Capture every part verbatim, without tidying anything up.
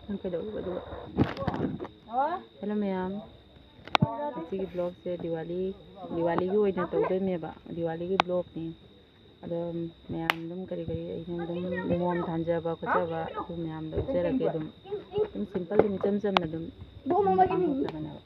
ꯅꯪ ꯀꯩꯗꯧꯔꯤꯕ ꯑꯗꯨꯒ? ꯍꯦꯜꯂꯣ ꯃꯌꯥꯝ, ꯉꯁꯤꯒꯤ ꯕ꯭ꯂꯣꯛꯁꯦ ꯗꯤꯋꯥꯂꯤ, ꯗꯤꯋꯥꯂꯤꯒꯤ ꯑꯣꯏꯅ ꯇꯧꯗꯣꯏꯅꯦꯕ, ꯗꯤꯋꯥꯂꯤꯒꯤ ꯕ꯭ꯂꯣꯛꯅꯤ꯫ ꯑꯗꯣ ꯃꯌꯥꯝ ꯑꯗꯨꯝ ꯀꯔꯤ ꯀꯔꯤ ꯑꯩꯅ ꯑꯗꯨꯝ ꯃꯣꯝ ꯊꯥꯟꯖꯕ ꯈꯣꯠꯆꯕ ꯑꯗꯨ ꯃꯌꯥꯝꯗꯣ ꯎꯠꯆꯔꯛꯀꯦ꯫ ꯑꯗꯨꯝ ꯑꯗꯨꯝ ꯁꯤꯝꯄꯜ, ꯑꯗꯨꯝ ꯏꯆꯝ ꯆꯝꯅ ꯑꯗꯨꯝ ꯄꯥꯡꯊꯣꯛꯆꯕꯅꯦꯕ꯫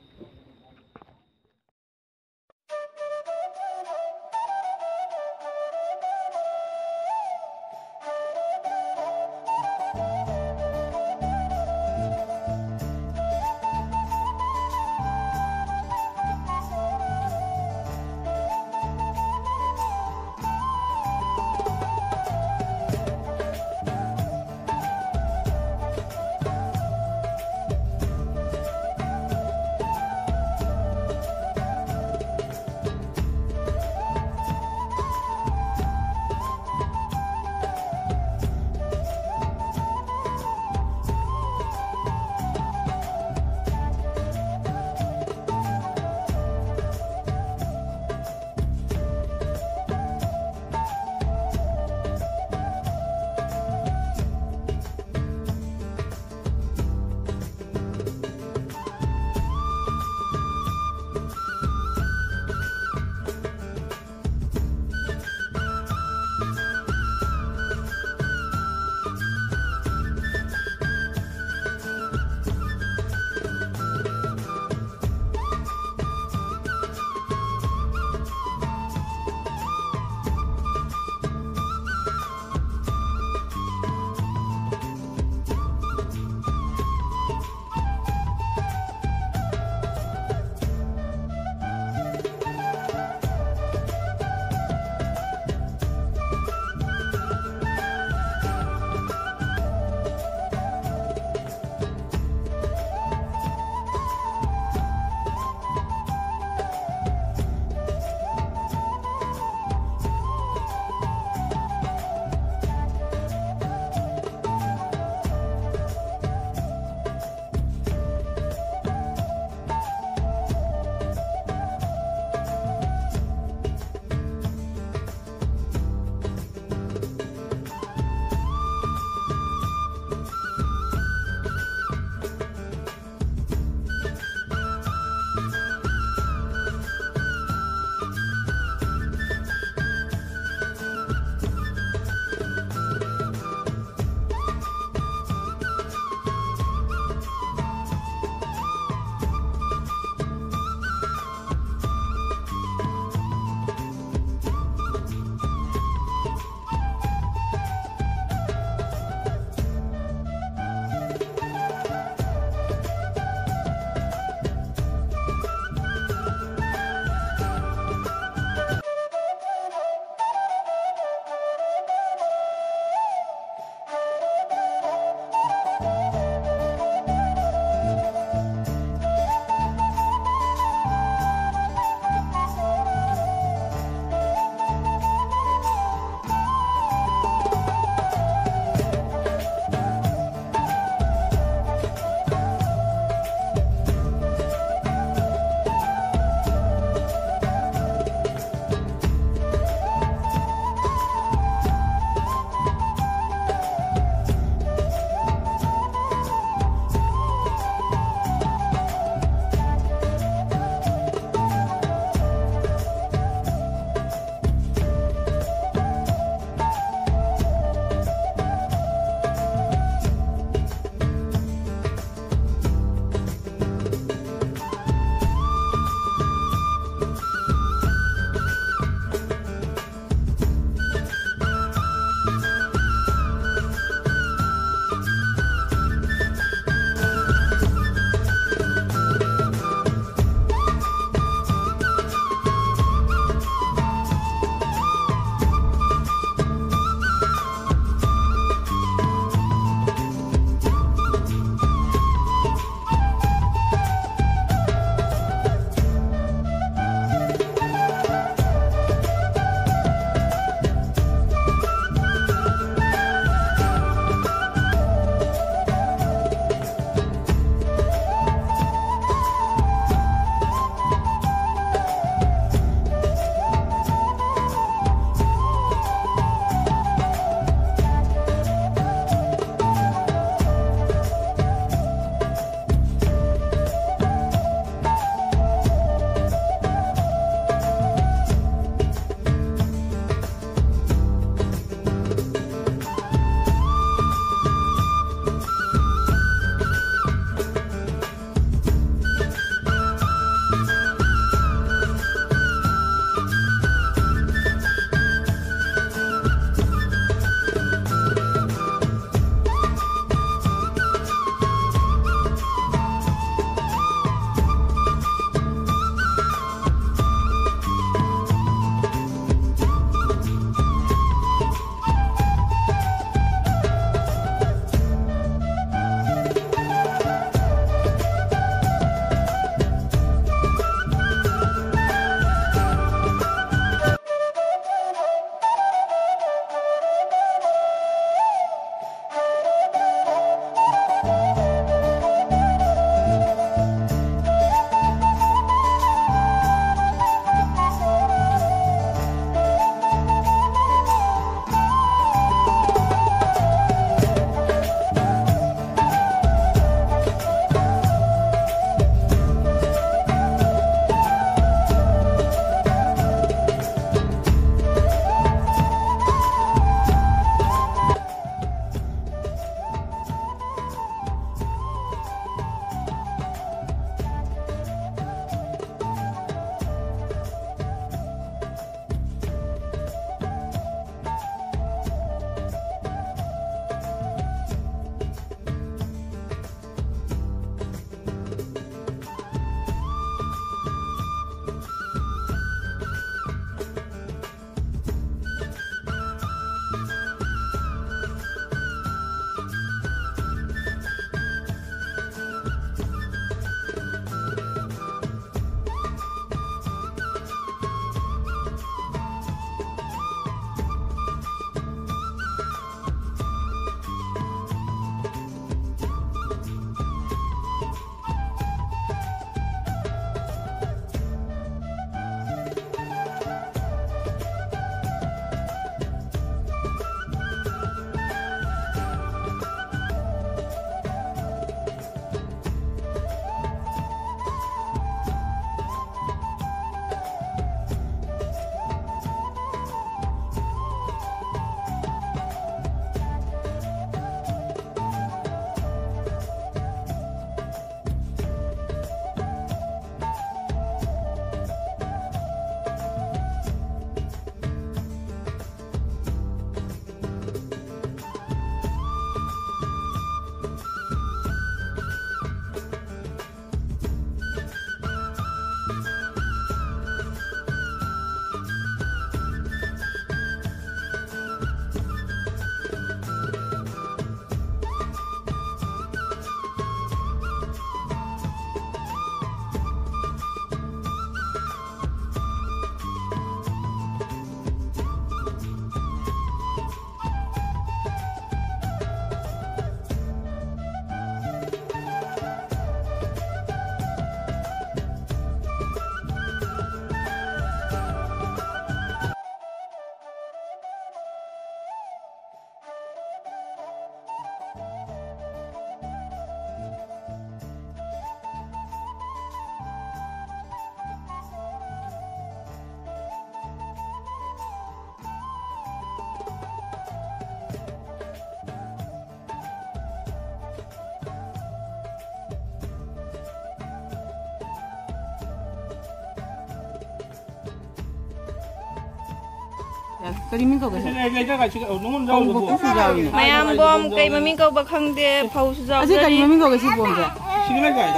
ꯀꯔꯤ ꯃꯤꯡ ꯀꯧꯒꯦ? ꯁꯤ ꯂꯩ-, ꯂꯩꯇ꯭ꯔꯒ ꯁꯤ ꯅꯉꯣꯟꯗ ꯌꯥꯎꯔꯤꯕ ꯐꯧ ꯕꯣꯝ꯫ ꯕꯣꯛꯁꯁꯨ ꯌꯥꯎꯔꯤꯅꯦ꯫ ꯃꯌꯥꯝ ꯕꯣꯝ ꯀꯩ ꯃꯃꯤꯡ ꯀꯧꯕ ꯈꯪꯗꯦ, ꯐꯧꯁꯨ ꯑꯁꯤ ꯀꯔꯤ ꯌꯥꯎꯖꯔꯤ꯫ ꯃꯃꯤꯡ ꯀꯧꯒꯦ ꯁꯤ ꯕꯣꯝꯁꯦ? ꯁꯤꯒꯤ ꯂꯩꯀꯥꯏ꯫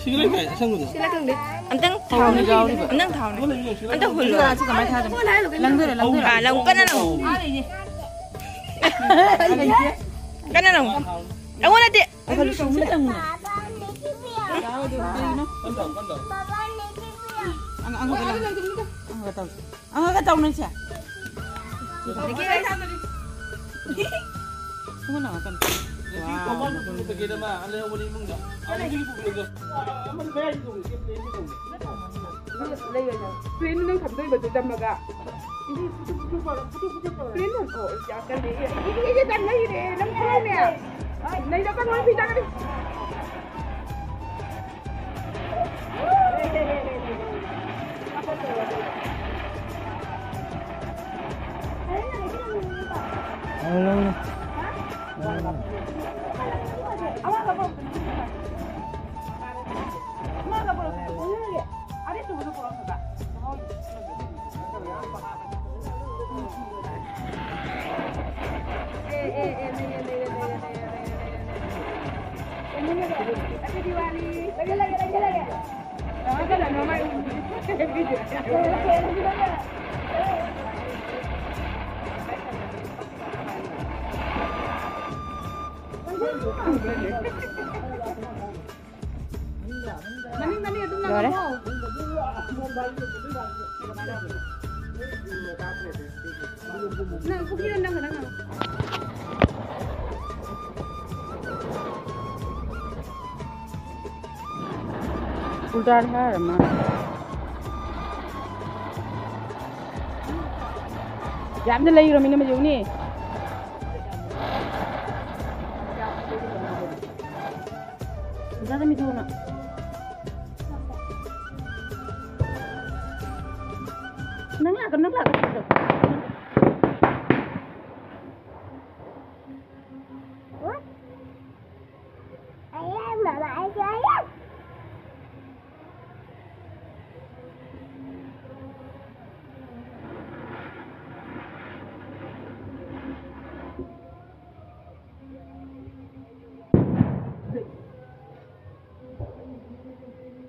ꯁꯤꯒꯤ ꯂꯩꯀꯥꯏ ꯑꯁꯪꯕꯗꯣ꯫ ꯁꯤꯂꯥ ꯈꯪꯗꯦ꯫ ꯑꯝꯇꯪ ꯐꯧ ꯊꯥꯎꯅꯦ꯫ ꯌꯥꯎꯔꯤꯕ꯫ ꯑꯝꯇꯪ ꯊꯥꯎꯅꯦ꯫ ꯑꯝꯇꯪ ꯍꯨꯜꯂꯣ꯫ ꯁꯤꯒ ꯑꯁꯤ ꯀꯃꯥꯏꯅ ꯊꯥꯗꯣꯏꯅꯣ? ꯂꯪꯗꯣꯏꯔꯥ, ꯂꯪꯗꯣꯏꯔꯥ? ꯑꯥ, ꯂꯪ ꯀꯟꯅ ꯂꯪ꯫ ꯀꯟꯅ ꯂꯪ꯫ ꯑꯩꯉꯣꯟꯗ ꯅꯠꯇꯦ꯫ ꯑꯩꯈꯣꯏ ꯂꯨꯁꯤꯟꯁꯤꯗ ꯂꯪꯉꯨꯅꯦ꯫ ꯀꯔꯤꯅꯣ? ꯑꯉ-, ꯑꯉꯧꯕ ꯂꯪ꯫ ꯑꯉꯧꯕ ꯇꯧꯁꯤ꯫ ꯑꯉꯥꯡꯒ ꯇꯧꯅꯨꯁꯦ꯫ ꯊꯣꯡꯅ ꯉꯥꯛꯇꯪ꯫ ꯋꯥꯎ꯫ ꯀꯩꯅꯣ ꯅꯪ ꯊꯝꯗꯣꯏꯕꯗꯨ ꯆꯝꯃꯒ? ꯀꯩꯅꯣ? ꯑꯣ, ꯌꯥꯝ ꯀꯜꯂꯦ꯫ ꯑꯩ, ꯑꯩ, ꯑꯩ, ꯑꯩ ꯇꯟ ꯂꯩꯔꯦ꯫ ꯅꯪ ꯊꯣꯛꯂꯛꯑꯣꯅꯦ꯫ ꯅꯩꯔꯛꯀꯅꯨ, ꯑꯩ ꯐꯤ ꯇꯥꯒꯅꯤ꯫ ꯃꯅꯤꯡ, ꯃꯅꯤꯡ ꯑꯗꯨꯝ ꯂꯣꯏꯔꯦ꯫ ꯂꯥꯛꯑꯣ꯫ ꯅꯪ ꯄꯨꯈ꯭ꯔꯤꯗ ꯅꯪ ꯈꯛꯇꯪ ꯉꯥꯏꯍꯧ꯫ ꯎꯜꯇꯥ ꯊꯥꯔ ꯃꯥ꯫ ꯌꯥꯝꯅ ꯂꯩꯔꯝꯃꯤꯅ ꯃꯌꯧꯅꯦ꯫ ꯏꯆꯥꯗ ꯃꯤꯊꯨꯅ꯫ ꯅꯪ ꯂꯥꯛꯀꯅꯨ, ꯅꯪ ꯂꯥꯛꯀꯅꯨ꯫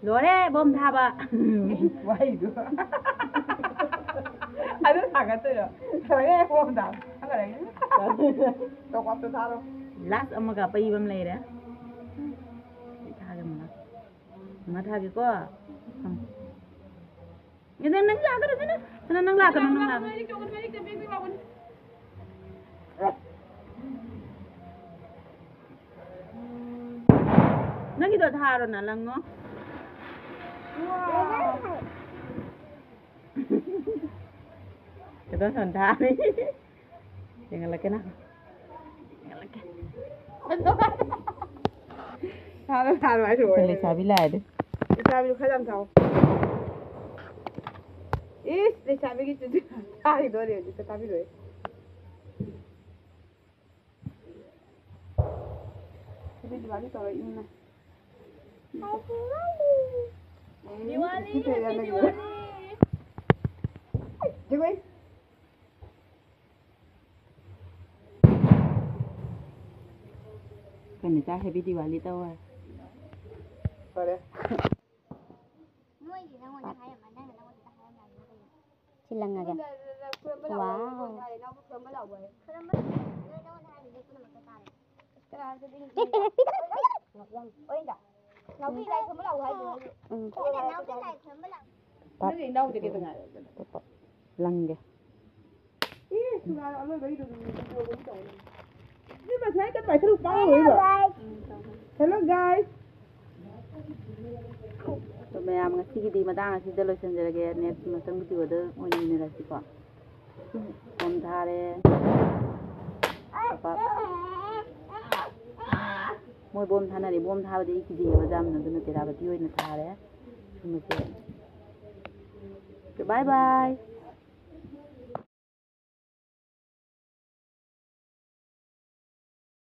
ꯂꯣꯏꯔꯦ ꯕꯣꯝ ꯊꯥꯕ꯫ ꯋꯥꯍꯩꯗꯨ꯫ ꯑꯗꯨ ꯊꯥꯒꯠꯇꯣꯏꯔꯣ? ꯂꯣꯏꯔꯦ ꯕꯣꯝ ꯊꯥꯕ꯫ ꯊꯥꯒꯠꯂꯒꯦ꯫ ꯇꯣꯛ ꯑꯝꯇ ꯊꯥꯔꯣ꯫ ꯂꯥꯁ ꯑꯃꯒ ꯑꯄꯩꯕ ꯑꯃ ꯂꯩꯔꯦ꯫ ꯑꯩ ꯊꯥꯒꯦ ꯑꯃꯨꯛ꯫ ꯑꯃ ꯊꯥꯒꯦꯀꯣ꯫ ꯎꯝ꯫ ꯅꯪ, ꯅꯪ ꯂꯥꯛꯀꯅꯨ, ꯁꯅꯥ꯫ ꯁꯅꯥ, ꯅꯪ ꯂꯥꯛꯀꯅꯨ, ꯅꯪ ꯂꯥꯛꯀꯅꯨ꯫ ꯅꯪꯒꯤꯗꯣ ꯊꯥꯔꯣꯅ, ꯂꯪꯉꯣ꯫ ꯀꯩꯗꯧ ꯁꯣꯝ ꯊꯥꯔꯤ? ꯌꯦꯡꯍꯜꯂꯛꯀꯦ ꯅꯪ꯫ ꯌꯦꯡꯍꯜꯂꯛꯀꯦ꯫ ꯊꯥꯔꯣ, ꯊꯥꯔꯣ ꯍꯥꯏꯔꯣ꯫ ꯑꯩꯈꯣꯏ ꯂꯩꯁꯥꯕꯤ ꯂꯥꯛꯑꯗꯤ꯫ ꯂꯩꯁꯥꯕꯤꯗꯣ ꯈꯔ ꯌꯥꯝ ꯊꯥꯎ꯫ ꯏꯁ, ꯂꯩꯁꯥꯕꯤꯒꯤ ꯆꯨꯟꯗꯤ ꯊꯥꯈꯤꯗꯣꯔꯦ ꯍꯧꯖꯤꯛꯇ, ꯊꯥꯕꯤꯔꯣꯏ꯫ ꯍꯦꯄꯤ ꯗꯤꯋꯥꯂꯤ ꯇꯧꯔꯛꯏꯅꯤꯅ꯫ ꯗꯤꯋꯥꯂꯤ, ꯍꯦꯄꯤ ꯗꯤꯋꯥꯂꯤ꯫ ꯖꯒꯣꯏ꯫ ꯀꯅꯤꯇꯥ, ꯍꯦꯄꯤ ꯗꯤꯋꯥꯂꯤ ꯇꯧ ꯍꯥꯏ꯫ ꯐꯔꯦ꯫ ꯅꯣꯏꯗꯤ ꯅꯪꯉꯣꯟꯗ ꯍꯥꯏꯔꯝꯃ, ꯅꯪꯅ ꯅꯪꯉꯣꯟꯗ ꯍꯥꯏꯔꯝꯃ ꯍꯥꯏꯕꯅꯤ ꯀꯩꯅꯣ? ꯁꯤ ꯂꯪꯉꯒꯦ꯫ ꯋꯥꯎ꯫ ꯈꯨꯔꯝꯕ ꯂꯥꯛꯑꯣ ꯍꯥꯏ꯫ ꯈꯨꯔꯝꯕ? ꯅꯣꯏ ꯅꯪꯉꯣꯟꯗ ꯍꯥꯏꯔꯤꯁꯦ ꯄꯨꯝꯅꯃꯛꯇ ꯇꯥꯔꯦ꯫ ꯀꯅꯥ ꯍꯥꯏꯔꯤꯅꯣ? ꯑꯣꯔꯦꯟꯖ꯫ ꯅꯥꯎꯕꯤ ꯂꯥꯏ ꯈꯨꯔꯨꯝꯕ ꯂꯥꯛꯑꯣ ꯍꯥꯏꯗꯨꯅ ꯑꯩꯁꯨ꯫ ꯎꯝ꯫ ꯅꯥꯎꯕꯤ ꯂꯥꯏ ꯈꯨꯔꯨꯝꯕ ꯂꯥꯛꯑꯣ꯫ ꯅꯪꯒꯤ ꯏꯅꯥꯎꯗꯤ ꯀꯩꯗꯧꯉꯥꯏ? ꯂꯪꯒꯦ꯫ ꯏꯁ, ꯉꯥꯏ ꯑꯔꯣꯏꯕꯒꯤꯗꯨ ꯑꯗꯨꯝ ꯚꯤꯗꯤꯑꯣ ꯑꯗꯨꯝ ꯇꯧ ꯂꯩ꯫ ꯏꯕꯦꯝꯃ, ꯁꯨꯃꯥꯏꯅ ꯀꯠꯄ ꯍꯥꯏ ꯈꯔ ꯄꯥꯡꯂꯣꯏꯕ꯫ Hello guys꯫ ꯑꯗꯣ ꯃꯌꯥꯝ, ꯉꯁꯤꯒꯤꯗꯤ ꯃꯇꯥꯡ ꯑꯁꯤꯗ ꯂꯣꯏꯁꯤꯟꯖꯔꯒꯦ꯫ Next ꯃꯊꯪ ꯚꯤꯗꯤꯑꯣꯗ ꯑꯣꯏꯅ ꯎꯅꯔꯁꯤꯀꯣ꯫ ꯕꯣꯝ ꯊꯥꯔꯦ꯫ ꯄꯥꯄꯥ꯫ ꯃꯣꯏ ꯕꯣꯝ ꯊꯥꯅꯔꯤ꯫ ꯕꯣꯝ ꯊꯥꯕꯗꯤ ꯑꯩ ꯀꯤꯖꯩꯌꯦꯕ ꯌꯥꯝꯅ, ꯑꯗꯨꯅ ꯇꯦꯔꯥꯕꯇꯤ ꯑꯣꯏꯅ ꯊꯥꯔꯦ꯫ ꯊꯝꯃꯁꯦ꯫ Bye bye꯫